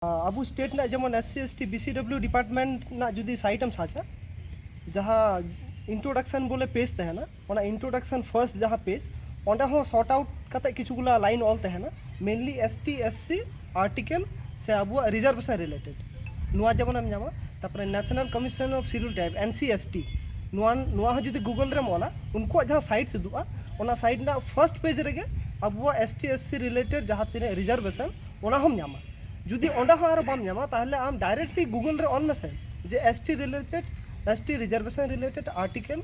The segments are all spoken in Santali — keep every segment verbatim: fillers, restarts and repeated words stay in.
ᱟᱵᱚ ᱥᱴᱮᱴ ᱨᱮᱱᱟᱜ ᱡᱮᱢᱚᱱ S C S T B C W department ᱨᱮᱱᱟᱜ ᱡᱩᱫᱤ ᱥᱟᱭᱤᱴ ᱮᱢ ᱥᱟᱨᱪᱟ, ᱡᱟᱦᱟᱸ ᱤᱱᱴᱨᱳᱰᱟᱠᱥᱚᱱ ᱵᱚᱞᱮ ᱯᱮᱡᱽ ᱛᱟᱦᱮᱱᱟ, ᱚᱱᱟ ᱤᱱᱴᱨᱳᱰᱟᱠᱥᱚᱱ ᱯᱷᱟᱨᱥᱴ ᱡᱟᱦᱟᱸ ᱯᱮᱡᱽ, ᱚᱸᱰᱮ ᱦᱚᱸ ᱥᱚᱨᱴ ᱟᱣᱩᱴ ᱠᱟᱛᱮ ᱠᱤᱪᱷᱩᱜᱩᱞᱟ ᱞᱟᱭᱤᱱ ᱚᱞ ᱛᱟᱦᱮᱱᱟ, mainly S T S C article ᱥᱮ ᱟᱵᱚᱣᱟᱜ ᱨᱤᱡᱟᱨᱵᱷᱮᱥᱚᱱ ᱨᱤᱞᱮᱴᱮᱰ, ᱱᱚᱣᱟ ᱡᱮᱢᱚᱱ ᱮᱢ ᱧᱟᱢᱟ᱾ ᱛᱟᱨᱯᱚᱨᱮ national commission of scheduled tribe, N C S T, ᱱᱚᱣᱟ ᱱᱚᱣᱟ ᱦᱚᱸ ᱡᱩᱫᱤ ᱜᱩᱜᱚᱞ ᱨᱮᱢ ᱚᱞᱟ, ᱩᱱᱠᱩᱣᱟᱜ ᱡᱟᱦᱟᱸ ᱥᱟᱭᱤᱴ ᱛᱩᱫᱩᱜᱼᱟ, ᱚᱱᱟ ᱥᱟᱭᱤᱴ ᱨᱮᱱᱟᱜ ᱯᱷᱟᱨᱥᱴ ᱯᱮᱡᱽ ᱨᱮᱜᱮ ᱟᱵᱚᱣᱟᱜ ᱮᱥ ᱴᱤ ᱮᱥ ᱥᱤ ᱨᱤᱞᱮᱴᱮᱰ ᱡᱟᱦᱟᱸ ᱛᱤᱱᱟᱹᱜ ᱨᱤᱡᱟᱨᱵᱷᱮᱥᱚᱱ, ᱚᱱᱟ ᱦᱚᱸᱢ ᱧᱟᱢᱟ᱾ ᱡᱩᱫᱤ ᱚᱸᱰᱮ ᱦᱚᱸ ᱟᱨᱚ ᱵᱟᱢ ᱧᱟᱢᱟ, ᱛᱟᱦᱚᱞᱮ ᱟᱢ ᱰᱟᱭᱨᱮᱠᱴᱞᱤ ᱜᱩᱜᱚᱞ ᱨᱮ ᱚᱞ ᱢᱮᱥᱮ ᱡᱮ S T related, S T reservation related article,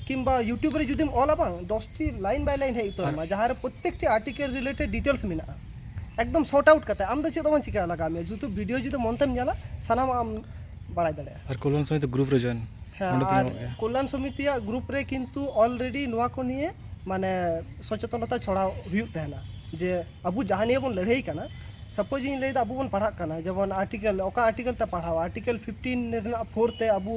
ᱠᱤᱝᱵᱟ ᱭᱩᱴᱩᱵᱽ ᱨᱮ ᱡᱩᱫᱤᱢ ᱚᱞᱟ, ᱵᱟᱝ, ᱫᱚᱥᱴᱤ ᱞᱟᱭᱤᱱ ᱵᱟᱭ ᱞᱟᱭᱤᱱ ᱦᱮᱡ ᱩᱛᱟᱹᱨ ᱟᱢᱟ, ᱡᱟᱦᱟᱸ ᱨᱮ ᱯᱨᱚᱛᱛᱮᱠᱴᱤ ᱟᱨᱴᱤᱠᱮᱞ ᱨᱤᱞᱮᱴᱮᱰ ᱰᱤᱴᱮᱞᱥ ᱢᱮᱱᱟᱜᱼᱟ, ᱮᱠᱫᱚᱢ ᱥᱚᱨᱴ ᱟᱣᱩᱴ ᱠᱟᱛᱮ᱾ ᱟᱢ ᱫᱚ ᱪᱮᱫ ᱦᱚᱸ ᱵᱟᱝ ᱪᱤᱠᱟ ᱞᱟᱜᱟᱣ ᱢᱮᱭᱟ, ᱡᱩᱫᱤ ᱵᱷᱤᱰᱤᱭᱳ ᱡᱩᱫᱤ ᱢᱚᱱ ᱛᱮᱢ ᱧᱮᱞᱟ, ᱥᱟᱱᱟᱢᱟᱜ ᱟᱢ ᱵᱟᱲᱟᱭ ᱫᱟᱲᱮᱭᱟᱜᱼᱟ᱾ ᱟᱨ ᱠᱚᱞᱭᱟᱱ ᱥᱚᱢᱤᱛᱤ ᱜᱨᱩᱯ ᱨᱮ ᱡᱚᱭᱮᱱ᱾ ᱦᱮᱸ, ᱚᱸᱰᱮ ᱫᱚ ᱟᱨ ᱧᱟᱢᱚᱜ ᱜᱮᱭᱟ᱾ ᱠᱚᱞᱭᱟᱱ ᱥᱚᱢᱤᱛᱤᱭᱟᱜ ᱜᱨᱩᱯ ᱨᱮ ᱠᱤᱱᱛᱩ ᱚᱞᱨᱮᱰᱤ ᱱᱚᱣᱟ ᱠᱚ ᱱᱤᱭᱮ, ᱢᱟᱱᱮ, ᱥᱚᱪᱮᱛᱚᱱᱚᱛᱟ ᱪᱷᱚᱲᱟᱣ ᱦᱩᱭᱩᱜ ᱛᱟᱦᱮᱱᱟ, ᱡᱮ ᱟᱵᱚ ᱡᱟᱦᱟᱸ ᱱᱤᱭᱮ ᱵᱚᱱ ᱞᱟᱹᱲᱦᱟᱹᱭ ᱠᱟᱱᱟ᱾ ᱥᱟᱯᱳᱡᱽ ᱤᱧ ᱞᱟᱹᱭᱫᱟ, ᱟᱵᱚ ᱵᱚᱱ ᱯᱟᱲᱦᱟᱜ ᱠᱟᱱᱟ, ᱡᱮᱢᱚᱱ ᱟᱨᱴᱤᱠᱮᱞ, ᱚᱠᱟ ᱟᱨᱴᱤᱠᱮᱞ ᱛᱮ ᱯᱟᱲᱦᱟᱣ, ᱟᱨᱴᱤᱠᱮᱞ ᱯᱷᱤᱯᱴᱤᱱ ᱨᱮᱱᱟᱜ ᱯᱷᱳᱨ ᱛᱮ ᱟᱵᱚ,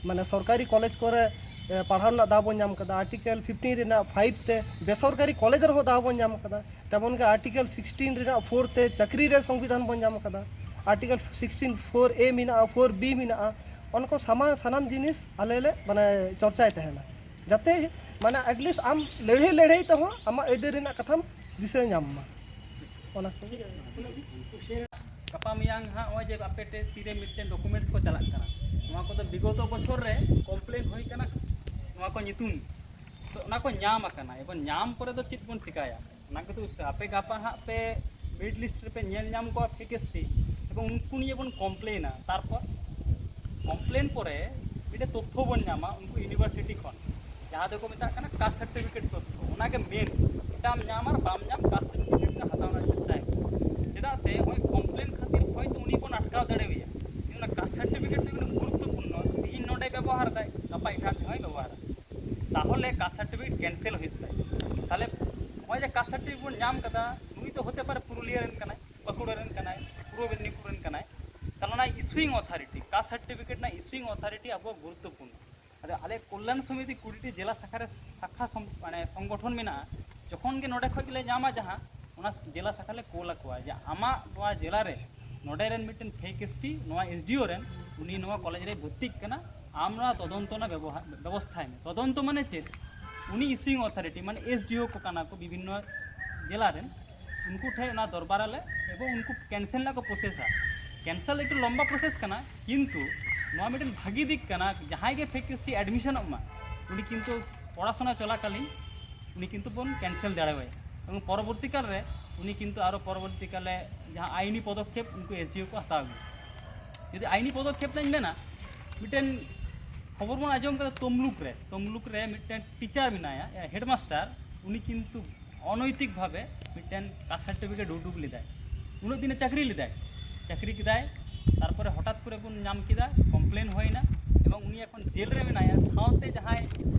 ᱢᱟᱱᱮ, ᱥᱚᱨᱠᱟᱨᱤ ᱠᱚᱞᱮᱡᱽ ᱠᱚᱨᱮ, ᱮ, ᱯᱟᱲᱦᱟᱣ ᱨᱮᱱᱟᱜ ᱫᱟᱣ ᱵᱚᱱ ᱧᱟᱢ ᱠᱟᱫᱟ, ᱟᱨᱴᱤᱠᱮᱞ ᱯᱷᱤᱯᱴᱤᱱ ᱨᱮᱱᱟᱜ ᱯᱷᱟᱭᱤᱵᱷ ᱛᱮ ᱵᱮᱥᱚᱨᱠᱟᱨᱤ ᱠᱚᱞᱮᱡᱽ ᱨᱮᱦᱚᱸ ᱫᱟᱣ ᱵᱚᱱ ᱧᱟᱢ ᱠᱟᱫᱟ, ᱛᱮᱢᱚᱱ ᱜᱮ ᱟᱨᱴᱤᱠᱮᱞ ᱥᱤᱠᱥᱴᱤᱱ ᱨᱮᱱᱟᱜ ᱯᱷᱳᱨ ᱛᱮ ᱪᱟᱹᱠᱨᱤ ᱨᱮ ᱥᱚᱝᱵᱤᱫᱷᱟᱱ ᱵᱚᱱ ᱧᱟᱢ ᱠᱟᱫᱟ, ᱟᱨᱴᱤᱠᱮᱞ ᱥᱤᱠᱥᱴᱤᱱ ᱯᱷᱳᱨ ᱮ ᱢᱮᱱᱟᱜᱼᱟ, ᱯᱷᱳᱨ ᱵᱤ ᱢᱮᱱᱟᱜᱼᱟ, ᱚᱱᱟ ᱠᱚ ᱥᱟᱢᱟ-, ᱥᱟᱱᱟᱢ ᱡᱤᱱᱤᱥ ᱟᱞᱮ ᱞᱮ, ᱢᱟᱱᱮ, ᱪᱚᱨᱪᱟᱭ ᱛᱟᱦᱮᱱᱟ, ᱡᱟᱛᱮ, ᱢᱟᱱᱮ, ᱮᱴᱞᱤᱥᱴ ᱟᱢ ᱞᱟᱹᱲᱦᱟᱹᱭ ᱞᱟᱹᱲᱦᱟᱹᱭ ᱛᱮᱦᱚᱸ ᱟᱢᱟᱜ ᱟᱹᱭᱫᱟᱹᱨ ᱨᱮᱱᱟᱜ ᱠᱟᱛᱷᱟᱢ ᱫᱤᱥᱟᱹ ᱧᱟᱢ ᱢᱟ, ᱚᱱᱟ ᱠᱚ᱾ ᱜᱟᱯᱟ ᱢᱮᱭᱟᱝ ᱦᱟᱸᱜ ᱱᱚᱜᱼᱚᱭ ᱡᱮ ᱟᱯᱮ ᱴᱷᱮᱱ ᱛᱤᱨᱮ ᱢᱤᱫᱴᱮᱱ ᱰᱚᱠᱩᱢᱮᱱᱴᱥ ᱠᱚ ᱪᱟᱞᱟᱜ ᱠᱟᱱᱟ, ᱱᱚᱣᱟ ᱠᱚᱫᱚ ᱵᱤᱜᱚᱛᱚ ᱵᱚᱪᱷᱚᱨ ᱨᱮ ᱠᱚᱢᱯᱞᱮᱱ ᱦᱩᱭ ᱠᱟᱱᱟ, ᱱᱚᱣᱟ ᱠᱚ ᱧᱩᱛᱩᱢ, ᱛᱚ ᱚᱱᱟ ᱠᱚ ᱧᱟᱢ ᱟᱠᱟᱱᱟ᱾ ᱮᱵᱚᱝ ᱧᱟᱢ ᱯᱚᱨᱮ ᱫᱚ ᱪᱮᱫ ᱵᱚᱱ ᱪᱤᱠᱟᱹᱭᱟ? ᱚᱱᱟ ᱠᱚᱫᱚ ᱟᱯᱮ ᱜᱟᱯᱟ ᱦᱟᱸᱜ ᱯᱮ ᱢᱮᱨᱤᱴ ᱞᱤᱥᱴ ᱨᱮᱯᱮ ᱧᱮᱞ ᱧᱟᱢ ᱠᱚᱣᱟ ᱯᱷᱮᱠ ᱮᱥ ᱴᱤ, ᱮᱵᱚᱝ ᱩᱱᱠᱩ ᱱᱤᱭᱮ ᱵᱚᱱ ᱠᱚᱢᱯᱞᱮᱱᱟ᱾ ᱛᱟᱨᱯᱚᱨ ᱠᱚᱢᱯᱞᱮᱱ ᱯᱚᱨᱮ ᱢᱤᱫᱴᱮᱱ ᱛᱚᱛᱛᱷᱚ ᱵᱚᱱ ᱧᱟᱢᱟ ᱩᱱᱠᱩ ᱤᱭᱩᱱᱤᱵᱷᱟᱨᱥᱤᱴᱤ ᱠᱷᱚᱱ, ᱡᱟᱦᱟᱸ ᱫᱚᱠᱚ ᱢᱮᱛᱟᱜ ᱠᱟᱱᱟ ᱠᱟᱥᱴ ᱥᱟᱨᱴᱤᱯᱷᱤᱠᱮᱴ ᱛᱚᱛᱛᱷᱚ᱾ ᱚᱱᱟᱜᱮ ᱢᱮᱱ, ᱮᱴᱟᱜ ᱧᱟᱢ ᱟᱨ ᱵᱟᱢ ᱧᱟᱢ, ᱠᱟᱥᱴ ᱥᱟᱨᱴᱤᱯᱷᱤᱠᱮᱴ ᱦᱟᱛᱟᱣ ᱨᱮᱱᱟᱜ ᱪᱮᱥᱴᱟᱭ ᱢᱮ᱾ ᱪᱮᱫᱟᱜ ᱥᱮ ᱱᱚᱜᱼᱚᱭ ᱠᱚᱢᱯᱞᱮᱱ ᱠᱷᱟᱹᱛᱤᱨ ᱦᱚᱭᱛᱳ ᱩᱱᱤ ᱵᱚᱱ ᱟᱴᱠᱟᱣ ᱫᱟᱲᱮᱣᱟᱭᱟ, ᱠᱤᱱᱛᱩ ᱚᱱᱟ ᱠᱟᱥᱴ ᱥᱟᱨᱴᱤᱯᱷᱤᱠᱮᱴ ᱫᱚ ᱩᱱᱟᱹᱜ ᱜᱩᱨᱩᱛᱛᱚᱯᱩᱨᱱᱚ, ᱛᱮᱦᱮᱧ ᱱᱚᱰᱮ ᱵᱮᱵᱚᱦᱟᱨ ᱫᱟᱭ, ᱜᱟᱯᱟ ᱮᱴᱟᱜ ᱴᱷᱮᱱ ᱦᱚᱸᱭ ᱵᱮᱵᱚᱦᱟᱨᱟ, ᱛᱟᱦᱚᱞᱮ ᱠᱟᱥᱴ ᱥᱟᱨᱴᱤᱯᱷᱤᱠᱮᱴ ᱠᱮᱱᱥᱮᱞ ᱦᱩᱭᱩᱜ ᱛᱟᱭᱟ᱾ ᱛᱟᱦᱚᱞᱮ ᱱᱚᱜᱼᱚᱭ ᱡᱮ ᱠᱟᱥᱴ ᱥᱟᱨᱴᱤᱯᱷᱤᱠᱮᱴ ᱵᱚᱱ ᱧᱟᱢ ᱠᱟᱫᱟ, ᱱᱩᱭ ᱫᱚ ᱦᱚᱛᱮ ᱯᱟᱨᱮ ᱯᱩᱨᱩᱞᱤᱭᱟᱹ ᱨᱮᱱ ᱠᱟᱱᱟᱭ, ᱵᱟᱸᱠᱩᱲᱟ ᱨᱮᱱ ᱠᱟᱱᱟᱭ, ᱯᱩᱨᱵᱚ ᱢᱮᱫᱽᱱᱤᱯᱩᱨ ᱨᱮᱱ ᱠᱟᱱᱟᱭ, ᱛᱟᱦᱚᱞᱮ ᱚᱱᱟ ᱤᱥᱩᱭᱤᱝ ᱚᱛᱷᱟᱨᱤᱴᱤ, ᱠᱟᱥᱴ ᱥᱟᱨᱴᱤᱯᱷᱤᱠᱮᱴ ᱨᱮᱱᱟᱜ ᱤᱥᱩᱭᱤᱝ ᱚᱛᱷᱟᱨᱤᱴᱤ ᱟᱵᱚᱣᱟᱜ ᱜᱩᱨᱩᱛᱛᱚᱯᱩᱨᱱᱚ᱾ ᱟᱫᱚ ᱟᱞᱮ ᱠᱚᱞᱭᱟᱱ ᱥᱚᱢᱤᱛᱤ ᱠᱩᱲᱤᱴᱤ ᱡᱮᱞᱟ ᱥᱟᱠᱷᱟ ᱨᱮ, ᱥᱟᱠᱷᱟ ᱥᱚᱝ-, ᱢᱟᱱᱮ ᱥᱚᱝᱜᱚᱴᱷᱚᱱ ᱢᱮᱱᱟᱜᱼᱟ, ᱡᱚᱠᱷᱚᱱ ᱜᱮ ᱱᱚᱰᱮ ᱠᱷᱚᱡ ᱜᱮᱞᱮ ᱧᱟᱢᱟ ᱡᱟᱦᱟᱸ, ᱚᱱᱟ ᱡᱮᱞᱟ ᱥᱟᱠᱷᱟ ᱞᱮ ᱠᱳᱞ ᱟᱠᱚᱣᱟ ᱡᱮ ᱟᱢᱟᱜ ᱱᱚᱣᱟ ᱡᱮᱞᱟ ᱨᱮ ᱱᱚᱰᱮ ᱨᱮᱱ ᱢᱤᱫᱴᱮᱱ ᱯᱷᱮᱠ ᱮᱥ ᱴᱤ ᱱᱚᱣᱟ ᱮᱥ ᱰᱤ ᱳ ᱨᱮᱱ, ᱩᱱᱤ ᱱᱚᱣᱟ ᱠᱚᱞᱮᱡᱽ ᱨᱮᱭ ᱵᱷᱚᱨᱛᱤᱜ ᱠᱟᱱᱟ, ᱟᱢ ᱱᱚᱣᱟ ᱛᱚᱫᱚᱱᱛᱚ ᱨᱮᱱᱟᱜ ᱵᱮᱵᱚᱦᱟᱨ ᱵᱮᱵᱚᱥᱛᱷᱟᱭ ᱢᱮ᱾ ᱛᱚᱫᱚᱱᱛᱚ ᱢᱟᱱᱮ ᱪᱮᱫ? ᱩᱱᱤ ᱤᱥᱩᱭᱤᱝ ᱚᱛᱷᱚᱨᱤᱴᱤ ᱢᱟᱱᱮ ᱮᱥ ᱰᱤ ᱳ ᱠᱚ ᱠᱟᱱᱟ ᱠᱚ ᱵᱤᱵᱷᱤᱱᱱᱚ ᱡᱮᱞᱟ ᱨᱮᱱ, ᱩᱱᱠᱩ ᱴᱷᱮᱱ ᱚᱱᱟ ᱫᱚᱨᱵᱟᱨ ᱟᱞᱮ ᱮᱵᱚᱝ ᱩᱱᱠᱩ ᱠᱮᱱᱥᱮᱞ ᱨᱮᱱᱟᱜ ᱠᱚ ᱯᱨᱚᱥᱮᱥᱟ᱾ ᱠᱮᱱᱥᱮᱞ ᱮᱠᱴᱩ ᱞᱚᱢᱵᱟ ᱯᱨᱚᱥᱮᱥ ᱠᱟᱱᱟ, ᱠᱤᱱᱛᱩ ᱱᱚᱣᱟ ᱢᱤᱫᱴᱮᱱ ᱵᱷᱟᱹᱜᱤ ᱫᱤᱠ ᱠᱟᱱᱟ, ᱡᱟᱦᱟᱸᱭ ᱜᱮ ᱯᱷᱮᱠ ᱮᱥ ᱴᱤ ᱮᱰᱢᱤᱥᱚᱱᱚᱜ ᱢᱟ, ᱩᱱᱤ ᱠᱤᱱᱛᱩ ᱯᱚᱲᱟᱥᱩᱱᱟ ᱪᱚᱞᱟᱠᱟᱞᱤᱱ ᱩᱱᱤ ᱠᱤᱱᱛᱩ ᱵᱚᱱ ᱠᱮᱱᱥᱮᱞ ᱫᱟᱲᱮᱣᱟᱭᱟ᱾ ᱮᱵᱚᱝ ᱯᱚᱨᱚᱵᱚᱨᱛᱤ ᱠᱟᱞ ᱨᱮ ᱩᱱᱤ ᱠᱤᱱᱛᱩ ᱟᱨᱚ ᱯᱚᱨᱚᱵᱚᱨᱛᱤ ᱠᱟᱞᱮ ᱡᱟᱦᱟᱸ ᱟᱭᱤᱱᱤ ᱯᱚᱫᱚᱠᱷᱮᱯ ᱩᱱᱠᱩ ᱮᱥ ᱰᱤ ᱳ ᱠᱚ ᱦᱟᱛᱟᱣ ᱜᱮᱭᱟ᱾ ᱡᱩᱫᱤ ᱟᱭᱤᱱᱤ ᱯᱚᱫᱚᱠᱷᱮᱯ ᱨᱮᱧ ᱢᱮᱱᱟ, ᱢᱤᱫᱴᱮᱱ ᱠᱷᱚᱵᱚᱨ ᱵᱚᱱ ᱟᱸᱡᱚᱢ ᱠᱟᱫᱟ ᱛᱚᱢᱞᱩᱠ ᱨᱮ, ᱛᱚᱢᱞᱩᱠ ᱨᱮ ᱢᱤᱫᱴᱮᱱ ᱴᱤᱪᱟᱨ ᱢᱮᱱᱟᱭᱟ, ᱦᱮᱰᱢᱟᱥᱴᱟᱨ, ᱩᱱᱤ ᱠᱤᱱᱛᱩ ᱚᱱᱚᱭᱛᱤᱠ ᱵᱷᱟᱵᱮ ᱢᱤᱫᱴᱮᱱ ᱠᱟᱥᱴ ᱥᱟᱨᱴᱤᱯᱷᱤᱠᱮᱴ ᱩᱰᱩᱠ ᱞᱮᱫᱟᱭ᱾ ᱩᱱᱟᱹᱜ ᱫᱤᱱᱮ ᱪᱟᱹᱠᱨᱤ ᱞᱮᱫᱟᱭ, ᱪᱟᱹᱠᱨᱤ ᱠᱮᱫᱟᱭ, ᱛᱟᱨᱯᱚᱨᱮ ᱦᱚᱴᱟᱛ ᱠᱚᱨᱮ ᱵᱚᱱ ᱧᱟᱢ ᱠᱮᱫᱟ, ᱠᱚᱢᱯᱞᱮᱱ ᱦᱩᱭᱱᱟ, ᱮᱵᱚᱝ ᱩᱱᱤ ᱮᱠᱷᱚᱱ ᱡᱮᱞ ᱨᱮ ᱢᱮᱱᱟᱭᱟ, ᱥᱟᱶᱛᱮ ᱡᱟᱦᱟᱸᱭ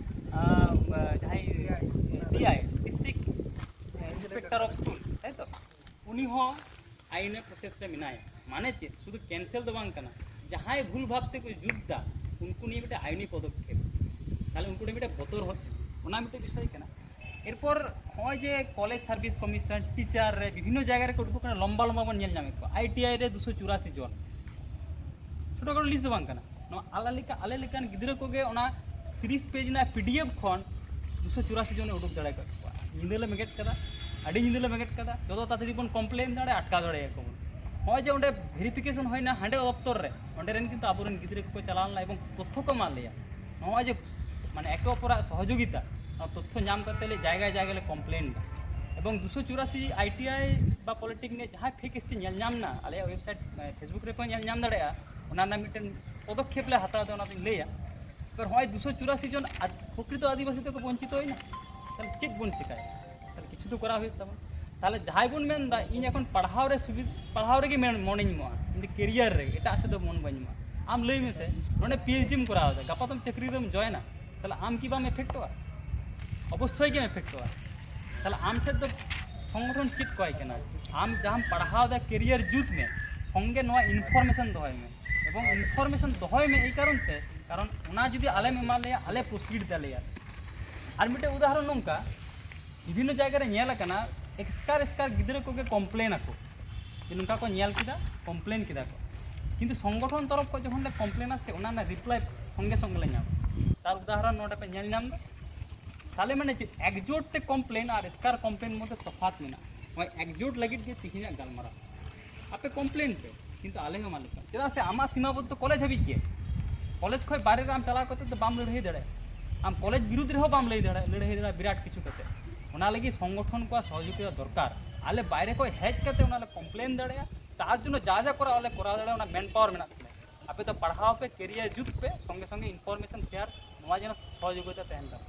ᱟᱸ, ᱡᱟᱦᱟᱸᱭ ᱰᱤ ᱟᱭ, ᱰᱤᱥᱴᱨᱤᱠᱴ ᱤᱱᱥᱯᱮᱠᱴᱚᱨ ᱚᱯᱷ ᱥᱠᱩᱞ, ᱛᱟᱭ ᱛᱚ, ᱩᱱᱤ ᱦᱚᱸ ᱟᱭᱤᱱ ᱨᱮ ᱯᱨᱚᱥᱮᱥ ᱨᱮ ᱢᱮᱱᱟᱭᱟ᱾ ᱢᱟᱱᱮ ᱪᱮᱫ? ᱥᱩᱫᱷᱩ ᱠᱮᱱᱥᱮᱞ ᱫᱚ ᱵᱟᱝ ᱠᱟᱱᱟ, ᱡᱟᱦᱟᱸᱭ ᱵᱷᱩᱞ ᱵᱷᱟᱵ ᱛᱮᱠᱚ ᱡᱩᱛ ᱫᱟ ᱩᱱᱠᱩ ᱱᱤᱭᱮ ᱢᱤᱫᱴᱮᱱ ᱟᱭᱤᱱᱤ ᱯᱚᱫᱚᱠᱷᱮᱯ, ᱛᱟᱦᱞᱮ ᱩᱱᱠᱩ ᱴᱷᱮᱱ ᱢᱤᱫᱴᱮᱱ ᱵᱚᱛᱚᱨ ᱦᱚᱸ, ᱚᱱᱟ ᱢᱤᱫᱴᱮᱱ ᱵᱤᱥᱚᱭ ᱠᱟᱱᱟ᱾ ᱮᱨᱯᱚᱨ ᱱᱚᱜᱼᱚᱭ ᱡᱮ ᱠᱚᱞᱮᱡᱽ ᱥᱟᱨᱵᱷᱤᱥ ᱠᱚᱢᱤᱥᱚᱱ, ᱴᱤᱪᱟᱨ ᱨᱮ ᱵᱤᱵᱷᱤᱱᱱᱚ ᱡᱟᱭᱜᱟ ᱨᱮᱠᱚ ᱩᱰᱩᱠᱚᱜ ᱠᱟᱱᱟ, ᱞᱚᱢᱵᱟ ᱞᱚᱢᱵᱟ ᱵᱚᱱ ᱧᱮᱞ ᱧᱟᱢᱮᱫ ᱠᱚᱣᱟ, ᱟᱭ ᱴᱤ ᱟᱭ ᱨᱮ ᱫᱩᱥᱚ ᱪᱩᱨᱟᱥᱤ ᱡᱚᱱ, ᱪᱷᱳᱴᱳ ᱠᱷᱟᱴᱳ ᱞᱤᱥᱴ ᱫᱚ ᱵᱟᱝ ᱠᱟᱱᱟ᱾ ᱱᱚᱣᱟ ᱟᱞᱮ ᱞᱮᱠᱟ, ᱟᱞᱮ ᱞᱮᱠᱟᱱ ᱜᱤᱫᱽᱨᱟᱹ ᱠᱚᱜᱮ ᱚᱱᱟ ᱛᱤᱨᱤᱥ ᱯᱮᱡᱽ ᱨᱮᱱᱟᱜ ᱯᱤ ᱰᱤ ᱮᱯᱷ ᱠᱷᱚᱱ ᱫᱩᱥᱚ ᱪᱩᱨᱟᱥᱤ ᱡᱚᱱᱮ ᱩᱰᱩᱠ ᱫᱟᱲᱮ ᱟᱠᱟᱫ ᱠᱚᱣᱟ᱾ ᱧᱤᱫᱟᱹ ᱞᱮ ᱵᱮᱸᱜᱮᱫ ᱠᱟᱫᱟ, ᱟᱹᱰᱤ ᱧᱤᱫᱟᱹ ᱞᱮ ᱵᱮᱸᱜᱮᱫ ᱠᱟᱫᱟ, ᱡᱚᱛᱚ ᱛᱟᱲᱟᱛᱟᱲᱤ ᱵᱚᱱ ᱠᱚᱢᱯᱞᱮᱱ ᱫᱟᱲᱮᱭᱟᱜᱼᱟ, ᱟᱴᱠᱟᱣ ᱫᱟᱲᱮᱭᱟᱠᱚ ᱵᱚᱱ᱾ ᱱᱚᱜᱼᱚᱭ ᱡᱮ ᱚᱸᱰᱮ ᱵᱷᱮᱨᱤᱯᱷᱤᱠᱮᱥᱚᱱ ᱦᱩᱭᱱᱟ ᱦᱟᱸᱰᱮ ᱫᱚᱯᱛᱚᱨ ᱨᱮ, ᱚᱸᱰᱮ ᱨᱮᱱ ᱠᱤᱱᱛᱩ ᱟᱵᱚᱨᱮᱱ ᱜᱤᱫᱽᱨᱟᱹ ᱠᱚᱠᱚ ᱪᱟᱞᱟᱣ ᱞᱮᱱᱟ ᱮᱵᱚᱝ ᱛᱚᱛᱛᱷᱚ ᱠᱚ ᱮᱢᱟᱫ ᱞᱮᱭᱟ᱾ ᱱᱚᱜᱼᱚᱭ ᱡᱮ ᱢᱟᱱᱮ ᱮᱠᱮ ᱚᱯᱚᱨᱟᱜ ᱥᱚᱦᱚᱡᱳᱜᱤᱛᱟ, ᱱᱚᱣᱟ ᱛᱚᱛᱛᱷᱚ ᱧᱟᱢ ᱠᱟᱛᱮ ᱞᱮ ᱡᱟᱭᱜᱟ ᱡᱟᱭᱜᱟ ᱞᱮ ᱠᱚᱢᱯᱞᱮᱱ ᱮᱫᱟ᱾ ᱮᱵᱚᱝ ᱫᱩᱥᱚ ᱪᱩᱨᱟᱥᱤ ᱟᱭ ᱴᱤ ᱟᱭ ᱵᱟ ᱯᱚᱞᱤᱴᱮᱠᱱᱤᱠ ᱡᱟᱦᱟᱸᱭ ᱯᱷᱮᱠ ᱮᱥ ᱴᱤ ᱧᱮᱞ ᱧᱟᱢ ᱮᱱᱟ, ᱟᱞᱮᱭᱟᱜ ᱣᱮᱵᱥᱟᱭᱤᱴ, ᱯᱷᱮᱥᱵᱩᱠ ᱨᱮᱠᱚ ᱧᱮᱞ ᱧᱟᱢ ᱫᱟᱲᱮᱭᱟᱜᱼᱟ, ᱚᱱᱟ ᱨᱮᱱᱟᱜ ᱢᱤᱫᱴᱮᱱ ᱯᱚᱫᱚᱠᱷᱮᱯ ᱞᱮ ᱦᱟᱛᱟᱣ ᱮᱫᱟ, ᱚᱱᱟ ᱫᱚᱧ ᱞᱟᱹᱭᱟ᱾ ᱮᱵᱟᱨ ᱱᱚᱜᱼᱚᱭ ᱫᱩᱥᱚ ᱪᱩᱨᱟᱥᱤ ᱡᱚᱱ ᱟᱫ-, ᱯᱨᱚᱠᱨᱤᱛᱚ ᱟᱹᱫᱤᱵᱟᱹᱥᱤ ᱛᱮᱠᱚ ᱵᱚᱧᱪᱤᱛᱚ ᱦᱩᱭᱱᱟ, ᱛᱟᱦᱞᱮ ᱪᱮᱫ ᱵᱚᱱ ᱪᱮᱠᱟᱭᱟ? ᱛᱟᱦᱞᱮ ᱠᱤᱪᱷᱩ ᱫᱚ ᱠᱚᱨᱟᱣ ᱦᱩᱭᱩᱜ ᱛᱟᱵᱚᱱᱟ᱾ ᱛᱟᱦᱞᱮ ᱡᱟᱦᱟᱸᱭ ᱵᱚᱱ ᱢᱮᱱᱫᱟ ᱤᱧ ᱮᱠᱷᱚᱱ ᱯᱟᱲᱦᱟᱣ ᱨᱮ ᱥᱩᱵᱤ-, ᱯᱟᱲᱦᱟᱣ ᱨᱮᱜᱮ ᱢᱮᱱ-, ᱢᱚᱱᱮᱧ ᱮᱢᱚᱜᱼᱟ, ᱤᱧ ᱫᱚ ᱠᱮᱨᱤᱭᱟᱨ ᱨᱮ ᱮᱴᱟᱜ ᱥᱮᱫ ᱫᱚ ᱢᱚᱱ ᱵᱟᱹᱧ ᱮᱢᱚᱜᱼᱟ᱾ ᱟᱢ ᱞᱟᱹᱭ ᱢᱮᱥᱮ, ᱱᱚᱰᱮ ᱯᱤ ᱮᱭᱤᱪ ᱰᱤᱢ ᱠᱚᱨᱟᱣ ᱮᱫᱟ, ᱜᱟᱯᱟ ᱫᱚᱢ ᱪᱟᱹᱠᱨᱤ ᱨᱮᱢ ᱡᱚᱭᱮᱱᱟ, ᱛᱟᱦᱞᱮ ᱟᱢ ᱠᱤ ᱵᱟᱢ ᱮᱯᱷᱮᱠᱴᱚᱜᱼᱟ? ᱚᱵᱚᱥᱥᱳᱭ ᱜᱮᱢ ᱮᱯᱷᱮᱠᱴᱚᱜᱼᱟ᱾ ᱛᱟᱦᱞᱮ ᱟᱢ ᱴᱷᱮᱱ ᱫᱚ ᱥᱚᱝᱜᱚᱴᱷᱚᱱ ᱪᱮᱫ ᱠᱚᱭ ᱠᱟᱱᱟ? ᱟᱢ ᱡᱟᱦᱟᱸᱢ ᱯᱟᱲᱦᱟᱣ ᱮᱫᱟ ᱠᱮᱨᱤᱭᱟᱨ ᱡᱩᱛ ᱢᱮ, ᱥᱚᱝᱜᱮ ᱱᱚᱣᱟ ᱤᱱᱯᱷᱚᱨᱢᱮᱥᱚᱱ ᱫᱚᱦᱚᱭ ᱢᱮ᱾ ᱮᱵᱚᱝ ᱤᱱᱯᱷᱚᱨᱢᱮᱥᱚᱱ ᱫᱚᱦᱚᱭ ᱢᱮ ᱮᱭ ᱠᱟᱨᱚᱱ ᱛᱮ, ᱠᱟᱨᱚᱱ ᱚᱱᱟ ᱡᱩᱫᱤ ᱟᱞᱮᱢ ᱮᱢᱟ ᱞᱮᱭᱟ, ᱟᱞᱮ ᱯᱨᱚᱥᱤᱰ ᱫᱟᱞᱮᱭᱟ᱾ ᱟᱨ ᱢᱤᱫᱴᱮᱱ ᱩᱫᱟᱦᱚᱨᱚᱱ ᱱᱚᱝᱠᱟ, ᱵᱤᱵᱷᱤᱱᱱᱚ ᱡᱟᱭᱜᱟ ᱨᱮ ᱧᱮᱞ ᱟᱠᱟᱱᱟ, ᱮᱥᱠᱟᱨ ᱮᱥᱠᱟᱨ ᱜᱤᱫᱽᱨᱟᱹ ᱠᱚᱜᱮ ᱠᱚᱢᱯᱞᱮᱱ ᱟᱠᱚ, ᱡᱮ ᱱᱚᱝᱠᱟ ᱠᱚ ᱧᱮᱞ ᱠᱮᱫᱟ, ᱠᱚᱢᱯᱞᱮᱱ ᱠᱮᱫᱟ ᱠᱚ, ᱠᱤᱱᱛᱩ ᱥᱚᱝᱜᱚᱴᱷᱚᱱ ᱛᱚᱨᱚᱯ ᱠᱷᱚᱱ ᱡᱚᱠᱷᱚᱱ ᱞᱮ ᱠᱚᱢᱯᱞᱮᱱᱟ ᱥᱮ, ᱚᱱᱟ ᱨᱮᱱᱟᱜ ᱨᱤᱯᱞᱟᱭ ᱥᱚᱸᱜᱮ ᱥᱚᱸᱜᱮ ᱞᱮ ᱧᱟᱢᱟ᱾ ᱛᱟᱨ ᱩᱫᱟᱦᱚᱨᱚᱱ ᱱᱚᱰᱮ ᱯᱮ ᱧᱮᱞ ᱧᱟᱢ ᱮᱫᱟ᱾ ᱛᱟᱦᱚᱞᱮ ᱢᱟᱱᱮ ᱪᱮᱫ, ᱮᱠᱡᱳᱴ ᱛᱮ ᱠᱚᱢᱯᱞᱮᱱ ᱟᱨ ᱮᱥᱠᱟᱨ ᱠᱚᱢᱯᱞᱮᱱ ᱢᱚᱫᱽᱫᱷᱮ ᱛᱚᱯᱷᱟᱛ ᱢᱮᱱᱟᱜᱼᱟ᱾ ᱱᱚᱜᱼᱚᱭ ᱮᱠᱡᱳᱴ ᱞᱟᱹᱜᱤᱫ ᱜᱮ ᱛᱮᱦᱮᱧᱟᱜ ᱜᱟᱞᱢᱟᱨᱟᱣ᱾ ᱟᱯᱮ ᱠᱚᱢᱯᱞᱮᱱ ᱯᱮ, ᱠᱤᱱᱛᱩ ᱟᱞᱮ ᱦᱚᱸ ᱢᱟᱞᱮ ᱠᱚᱢ-, ᱪᱮᱫᱟᱜ ᱥᱮ ᱟᱢᱟᱜ ᱥᱤᱢᱟ ᱵᱚᱫᱽᱫᱷᱚ ᱠᱚᱞᱮᱡᱽ ᱦᱟᱹᱵᱤᱡ ᱜᱮ᱾ ᱠᱚᱞᱮᱡᱽ ᱠᱷᱚᱱ ᱵᱟᱭᱨᱮ ᱨᱮ ᱟᱢ ᱪᱟᱞᱟᱣ ᱠᱟᱛᱮ ᱫᱚ ᱵᱟᱢ ᱞᱟᱹᱲᱦᱟᱹᱭ ᱫᱟᱲᱮᱭᱟᱜᱼᱟ᱾ ᱟᱢ ᱠᱚᱞᱮᱡᱽ ᱵᱤᱨᱩᱫᱽ ᱨᱮᱦᱚᱸ ᱵᱟᱢ ᱞᱟᱹᱭ ᱫᱟᱲᱮᱭᱟᱜᱼᱟ, ᱞᱟᱹᱲᱦᱟᱹᱭ ᱫᱟᱲᱮᱭᱟᱜᱼᱟ ᱵᱤᱨᱟᱴ ᱠᱤᱪᱷᱩ ᱠᱟᱛᱮ᱾ ᱚᱱᱟ ᱞᱟᱹᱜᱤᱫ ᱥᱚᱝᱜᱚᱴᱷᱚᱱ ᱠᱚᱣᱟᱜ ᱥᱚᱦᱚᱡᱳᱜᱤᱛᱟ ᱫᱚᱨᱠᱟᱨ᱾ ᱟᱞᱮ ᱵᱟᱭᱨᱮ ᱠᱷᱚᱱ ᱦᱮᱡ ᱠᱟᱛᱮ ᱚᱱᱟ ᱞᱮ ᱠᱚᱢᱯᱞᱮᱱ ᱫᱟᱲᱮᱭᱟᱜᱼᱟ᱾ ᱛᱟᱨ ᱡᱚᱱᱱᱚ ᱡᱟ ᱡᱟ ᱠᱚᱨᱟᱣ ᱟᱞᱮ ᱠᱚᱨᱟᱣ ᱫᱟᱲᱮᱭᱟᱜᱼᱟ, ᱚᱱᱟ ᱢᱮᱱ ᱯᱟᱣᱟᱨ ᱢᱮᱱᱟᱜ ᱛᱟᱞᱮᱭᱟ᱾ ᱟᱯᱮ ᱫᱚ ᱯᱟᱲᱦᱟᱣ ᱯᱮ, ᱠᱮᱨᱤᱭᱟᱨ ᱡᱩᱛ ᱯᱮ, ᱥᱚᱸᱜᱮ ᱥᱚᱸᱜᱮ ᱤᱱᱯᱷᱚᱨᱢᱮᱥᱚᱱ ᱥᱮᱭᱟᱨ, ᱱᱚᱣᱟ ᱡᱮᱱᱚ ᱥᱚᱦᱚᱡᱳᱜᱤᱛᱟ ᱛᱟᱦᱮᱱ ᱛᱟᱯᱮ᱾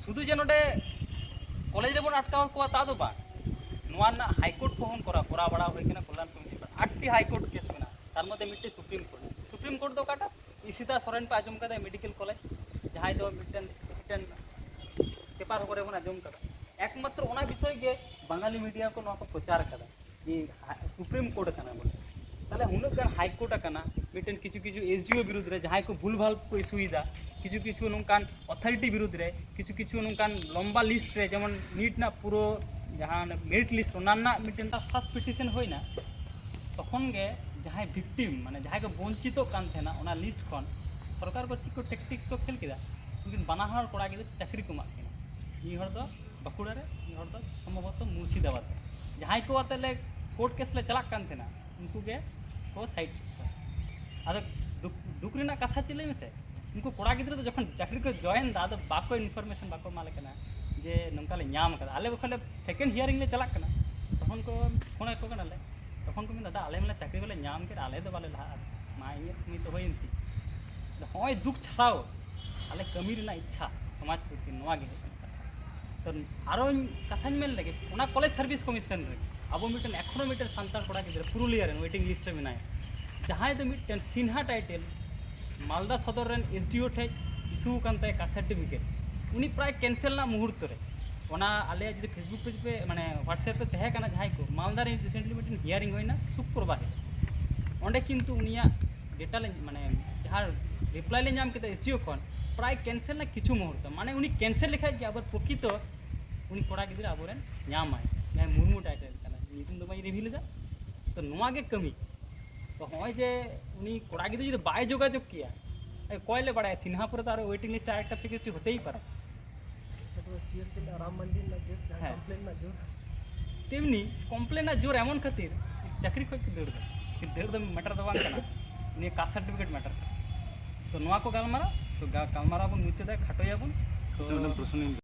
ᱥᱩᱫᱷᱩ ᱡᱮ ᱱᱚᱰᱮ ᱠᱚᱞᱮᱡᱽ ᱨᱮᱵᱚᱱ ᱟᱴᱠᱟᱣ ᱠᱚᱣᱟ ᱛᱟ ᱫᱚ ᱵᱟᱝ, ᱱᱚᱣᱟ ᱨᱮᱱᱟᱜ ᱦᱟᱭᱠᱳᱨᱴ ᱠᱚᱦᱚᱸ ᱠᱚᱨᱟᱣ, ᱠᱚᱨᱟᱣ ᱵᱟᱲᱟ ᱦᱩᱭ ᱠᱟᱱᱟ ᱠᱚᱞᱭᱟᱱ ᱥᱚᱢᱤᱛᱤ ᱠᱷᱚᱱ᱾ ᱟᱴᱴᱤ ᱦᱟᱭᱠᱳᱨᱴ ᱠᱮᱥ ᱢᱮᱱᱟᱜᱼᱟ, ᱛᱟᱨ ᱢᱚᱫᱽᱫᱷᱮ ᱢᱤᱫᱴᱮᱱ ᱥᱩᱯᱨᱤᱢ ᱠᱳᱨᱴ᱾ ᱥᱩᱯᱨᱤᱢ ᱠᱳᱨᱴ ᱫᱚ ᱚᱠᱟᱴᱟᱜ? ᱤᱥᱤᱛᱟ ᱥᱚᱨᱮᱱ ᱯᱮ ᱟᱸᱡᱚᱢ ᱠᱟᱫᱟ, ᱢᱮᱰᱤᱠᱮᱞ ᱠᱚᱞᱮᱡᱽ, ᱡᱟᱦᱟᱸᱭ ᱫᱚ ᱢᱤᱫᱴᱮᱱ, ᱢᱤᱫᱴᱮᱱ ᱯᱮᱯᱟᱨ ᱠᱚᱨᱮ ᱵᱚᱱ ᱟᱸᱡᱚᱢ ᱠᱟᱫᱟ᱾ ᱮᱠᱢᱟᱛᱨᱚ ᱚᱱᱟ ᱵᱤᱥᱚᱭ ᱜᱮ ᱵᱟᱝᱟᱞᱤ ᱢᱤᱰᱤᱭᱟ ᱠᱚ ᱱᱚᱣᱟ ᱠᱚ ᱯᱨᱚᱪᱟᱨ ᱠᱟᱫᱟ᱾ ᱡᱮ ᱦᱟ-, ᱥᱩᱯᱨᱤᱢ ᱠᱳᱨᱴ ᱠᱟᱱᱟ ᱵᱚᱞᱮ᱾ ᱛᱟᱦᱞᱮ ᱩᱱᱟᱹᱜ ᱜᱟᱱ ᱦᱟᱭ ᱠᱳᱨᱴ ᱟᱠᱟᱱᱟ, ᱢᱤᱫᱴᱮᱱ ᱠᱤᱪᱷᱩ ᱠᱤᱪᱷᱩ ᱮᱥ ᱰᱤ ᱳ ᱵᱤᱨᱩᱫᱽ ᱨᱮ ᱡᱟᱦᱟᱸᱭ ᱠᱚ ᱵᱷᱩᱞ ᱵᱷᱟᱞ ᱠᱚ ᱤᱥᱩᱭᱮᱫᱟ, ᱠᱤᱪᱷᱩ ᱠᱤᱪᱷᱩ ᱱᱚᱝᱠᱟᱱ ᱚᱛᱷᱚᱨᱤᱴᱤ ᱵᱤᱨᱩᱫᱽ ᱨᱮ, ᱠᱤᱪᱷᱩ ᱠᱤᱪᱷᱩ ᱱᱚᱝᱠᱟᱱ ᱞᱚᱢᱵᱟ ᱞᱤᱥᱴ ᱨᱮ, ᱡᱮᱢᱚᱱ ᱱᱤᱴ ᱨᱮᱱᱟᱜ ᱯᱩᱨᱟᱹ ᱡᱟᱦᱟᱸ ᱢᱮᱨᱤᱴ ᱞᱤᱥᱴ, ᱚᱱᱟ ᱨᱮᱱᱟᱜ ᱢᱤᱫᱴᱮᱱ ᱯᱷᱟᱥᱴ ᱯᱤᱴᱤᱥᱚᱱ ᱦᱩᱭᱱᱟ, ᱛᱚᱠᱷᱚᱱ ᱜᱮ ᱡᱟᱦᱟᱸᱭ ᱵᱷᱤᱠᱴᱤᱢ, ᱢᱟᱱᱮ ᱡᱟᱦᱟᱸᱭ ᱠᱚ ᱵᱚᱧᱪᱤᱛᱚᱜ ᱠᱟᱱ ᱛᱟᱦᱮᱱᱟ ᱚᱱᱟ ᱞᱤᱥᱴ ᱠᱷᱚᱱ, ᱥᱚᱨᱠᱟᱨ ᱠᱚ ᱪᱮᱫ ᱠᱚ ᱴᱮᱠᱴᱤᱠᱥ ᱠᱚ ᱠᱷᱮᱞ ᱠᱮᱫᱟ, ᱩᱱᱠᱤᱱ ᱵᱟᱱᱟ ᱦᱚᱲ ᱠᱚᱲᱟ ᱜᱤᱫᱽᱨᱟᱹ ᱪᱟᱹᱠᱨᱤ ᱠᱚ ᱮᱢᱟᱜ ᱠᱤᱱᱟ᱾ ᱢᱤᱫ ᱦᱚᱲ ᱫᱚ ᱵᱟᱸᱠᱩᱲᱟ ᱨᱮ, ᱢᱤᱫ ᱦᱚᱲ ᱫᱚ ᱥᱚᱢᱵᱷᱚᱵᱚᱛᱚ ᱢᱩᱨᱥᱤᱫᱟᱵᱟᱫᱽ ᱨᱮ᱾ ᱡᱟᱦᱟᱸᱭ ᱠᱚ ᱟᱛᱮ ᱞᱮ ᱠᱳᱨᱴ ᱠᱮᱥ ᱞᱮ ᱪᱟᱞᱟᱜ ᱠᱟᱱ ᱛᱟᱦᱮᱱᱟ, ᱩᱱᱠᱩ ᱜᱮ ᱠᱚ ᱥᱟᱭᱤᱰ ᱠᱮᱫ ᱠᱚᱣᱟ᱾ ᱟᱫᱚ ᱫᱩᱠ, ᱫᱩᱠ ᱨᱮᱱᱟᱜ ᱠᱟᱛᱷᱟ ᱪᱮᱫ ᱞᱟᱹᱭ ᱢᱮᱥᱮ, ᱩᱱᱠᱩ ᱠᱚᱲᱟ ᱜᱤᱫᱽᱨᱟᱹ ᱫᱚ ᱡᱚᱠᱷᱚᱱ ᱪᱟᱹᱠᱨᱤ ᱠᱚ ᱡᱚᱭᱮᱱ ᱮᱫᱟ, ᱟᱫᱚ ᱵᱟᱠᱚ ᱤᱱᱯᱷᱚᱨᱢᱮᱥᱚᱱ ᱵᱟᱠᱚ ᱮᱢᱟ ᱞᱮ ᱠᱟᱱᱟ ᱡᱮ ᱱᱚᱝᱠᱟ ᱞᱮ ᱧᱟᱢ ᱠᱟᱫᱟ᱾ ᱟᱞᱮ ᱵᱟᱠᱷᱟᱱ ᱞᱮ ᱥᱮᱠᱮᱱᱰ ᱦᱤᱭᱟᱨᱤᱝ ᱞᱮ ᱪᱟᱞᱟᱜ ᱠᱟᱱᱟ, ᱛᱚᱠᱷᱚᱱ ᱠᱚ ᱯᱷᱳᱱ ᱟᱠᱚ ᱠᱟᱱᱟᱞᱮ, ᱛᱚᱠᱷᱚᱱ ᱠᱚ ᱢᱮᱱᱫᱟ, "ᱫᱟ, ᱟᱞᱮ ᱢᱟᱞᱮ ᱪᱟᱹᱠᱨᱤ ᱵᱟᱞᱮ ᱧᱟᱢ ᱠᱮᱫ, ᱟᱞᱮ ᱫᱚ ᱵᱟᱞᱮ ᱞᱟᱦᱟᱜᱼᱟ, ᱢᱟ ᱤᱧᱟᱹᱜ ᱠᱟᱹᱢᱤ ᱛᱚ ᱦᱩᱭᱮᱱ ᱛᱤᱧ᱾" ᱟᱫᱚ ᱦᱚᱸᱜᱼᱚᱭ ᱫᱩᱠ ᱪᱷᱟᱲᱟᱣ ᱟᱞᱮ ᱠᱟᱹᱢᱤ ᱨᱮᱱᱟᱜ ᱤᱪᱪᱷᱟ ᱥᱚᱢᱟᱡᱽ ᱯᱨᱚᱛᱤ, ᱱᱚᱣᱟ ᱜᱮ ᱦᱩᱭᱩᱜ ᱠᱟᱱᱟ ᱠᱟᱛᱷᱟ᱾ ᱛᱚ ᱟᱨᱚᱧ ᱠᱟᱛᱷᱟᱧ ᱢᱮᱱ ᱞᱮᱜᱮ, ᱚᱱᱟ ᱠᱚᱞᱮᱡᱽ ᱥᱟᱨᱵᱷᱤᱥ ᱠᱚᱢᱤᱥᱚᱱ ᱨᱮ ᱟᱵᱚ ᱢᱤᱫᱴᱮᱱ, ᱮᱠᱷᱚᱱᱳ ᱢᱤᱫᱴᱮᱱ ᱥᱟᱱᱛᱟᱲ ᱠᱚᱲᱟ ᱜᱤᱫᱽᱨᱟᱹ ᱯᱩᱨᱩᱞᱤᱭᱟᱹ ᱨᱮᱱ ᱣᱮᱴᱤᱝ ᱞᱤᱥᱴ ᱨᱮ ᱢᱮᱱᱟᱭᱟ, ᱡᱟᱦᱟᱸᱭ ᱫᱚ ᱢᱤᱫᱴᱮᱱ ᱥᱤᱱᱦᱟ ᱴᱟᱭᱴᱮᱞ ᱢᱟᱞᱫᱟ ᱥᱚᱫᱚᱨ ᱨᱮᱱ ᱮᱥ ᱰᱤ ᱳ ᱴᱷᱮᱡ ᱤᱥᱩ ᱟᱠᱟᱱ ᱛᱟᱭᱟ ᱠᱟᱥᱴ ᱥᱟᱨᱴᱤᱯᱷᱤᱠᱮᱴ, ᱩᱱᱤ ᱯᱨᱟᱭ ᱠᱮᱱᱥᱮᱞ ᱨᱮᱱᱟᱜ ᱢᱩᱦᱩᱨᱛᱚ ᱨᱮ᱾ ᱚᱱᱟ ᱟᱞᱮᱭᱟᱜ ᱡᱩᱫᱤ ᱯᱷᱮᱥᱵᱩᱠ ᱯᱮᱡᱽ ᱯᱮ, ᱢᱟᱱᱮ WhatsApp ᱨᱮ ᱛᱟᱦᱮᱸ ᱠᱟᱱᱟ, ᱡᱟᱦᱟᱸᱭ ᱠᱚ ᱢᱟᱞᱫᱟ ᱨᱮ ᱨᱤᱥᱮᱱᱴᱞᱤ ᱢᱤᱫᱴᱮᱱ ᱦᱤᱭᱟᱨᱤᱝ ᱦᱩᱭᱱᱟ ᱥᱩᱠᱨᱵᱟᱨ ᱦᱤᱞᱳᱜ, ᱚᱸᱰᱮ ᱠᱤᱱᱛᱩ ᱩᱱᱤᱭᱟᱜ ᱰᱮᱴᱟ ᱞᱮ, ᱢᱟᱱᱮ ᱡᱟᱦᱟᱸ ᱨᱤᱯᱞᱟᱭ ᱞᱮ ᱧᱟᱢ ᱠᱮᱫᱟ ᱮᱥ ᱰᱤ ᱳ ᱠᱷᱚᱱ, ᱯᱨᱟᱭ ᱠᱮᱱᱥᱮᱞ ᱨᱮᱱᱟᱜ ᱠᱤᱪᱷᱩ ᱢᱩᱦᱩᱨᱛᱚ, ᱢᱟᱱᱮ ᱩᱱᱤ ᱠᱮᱱᱥᱮᱞ ᱞᱮᱠᱷᱟᱡ ᱜᱮ ᱟᱵᱟᱨ ᱯᱨᱚᱠᱤᱛᱚ ᱩᱱᱤ ᱠᱚᱲᱟ ᱜᱤᱫᱽᱨᱟᱹ ᱟᱵᱚᱨᱮᱱ ᱧᱟᱢᱟᱭ, ᱡᱟᱦᱟᱸᱭ ᱢᱩᱨᱢᱩ ᱴᱟᱭᱴᱮᱞ ᱠᱟᱱᱟᱭ᱾ ᱧᱩᱛᱩᱢ ᱫᱚ ᱵᱟᱹᱧ ᱨᱤᱵᱷᱤᱞ ᱮᱫᱟ᱾ ᱛᱚ ᱱᱚᱣᱟ ᱜᱮ ᱠᱟᱹᱢᱤ᱾ ᱛᱚ ᱦᱚᱸᱜᱼᱚᱭ ᱡᱮ ᱩᱱᱤ ᱠᱚᱲᱟ ᱜᱤᱫᱽᱨᱟᱹ ᱡᱩᱫᱤ ᱵᱟᱭ ᱡᱳᱜᱟᱡᱳᱜᱽ ᱠᱮᱭᱟ, ᱚᱠᱚᱭ ᱞᱮ ᱵᱟᱲᱟᱭᱟ, ᱥᱤᱱᱦᱟᱯᱩᱨ ᱨᱮ ᱫᱚ ᱟᱨᱚ ᱳᱭᱮᱴᱤᱝ ᱞᱤᱥᱴ ᱟᱨ ᱮᱠᱴᱟ ᱯᱷᱮᱠ ᱦᱚᱛᱮᱭ ᱯᱟᱨᱟ᱾ ᱛᱟᱯᱚᱨᱮ ᱥᱤ ᱮᱥ ᱥᱤ ᱨᱮᱱᱟᱜ ᱨᱟᱢ ᱢᱚᱱᱫᱤᱨ ᱨᱮᱱᱟᱜ ᱡᱳᱨ, ᱡᱟᱦᱟᱸ ᱦᱮᱸ᱾ ᱠᱚᱢᱯᱞᱮᱱ ᱨᱮᱱᱟᱜ ᱡᱳᱨ᱾ ᱛᱮᱢᱱᱤ ᱠᱚᱢᱯᱞᱮᱱ ᱨᱮᱱᱟᱜ ᱡᱳᱨ ᱮᱢᱚᱱ ᱠᱷᱟᱹᱛᱤᱨ ᱪᱟᱹᱠᱨᱤ ᱠᱷᱚᱡ ᱠᱚ ᱫᱟᱹᱲ ᱮᱫᱟ᱾ ᱫᱟᱹᱲ ᱫᱚ ᱢᱮᱴᱟᱨ ᱫᱚ ᱵᱟᱝ ᱠᱟᱱᱟ, ᱱᱤᱭᱟᱹ ᱠᱟᱥᱴ ᱥᱟᱨᱴᱤᱯᱷᱤᱠᱮᱴ ᱢᱮᱴᱟᱨ ᱠᱟᱱᱟ᱾ ᱛᱚ ᱱᱚᱣᱟ ᱠᱚ ᱜᱟᱞᱢᱟᱨᱟᱣ, ᱛᱚ ᱜᱟ- ᱜᱟᱞᱢᱟᱨᱟᱣ ᱵᱚᱱ ᱢᱩᱪᱟᱹᱫᱟ, ᱠᱷᱟᱴᱚᱭᱟᱵᱚᱱ᱾ ᱛᱚ ᱢᱤᱫᱴᱟᱝ ᱯᱨᱚᱥᱱᱚᱧ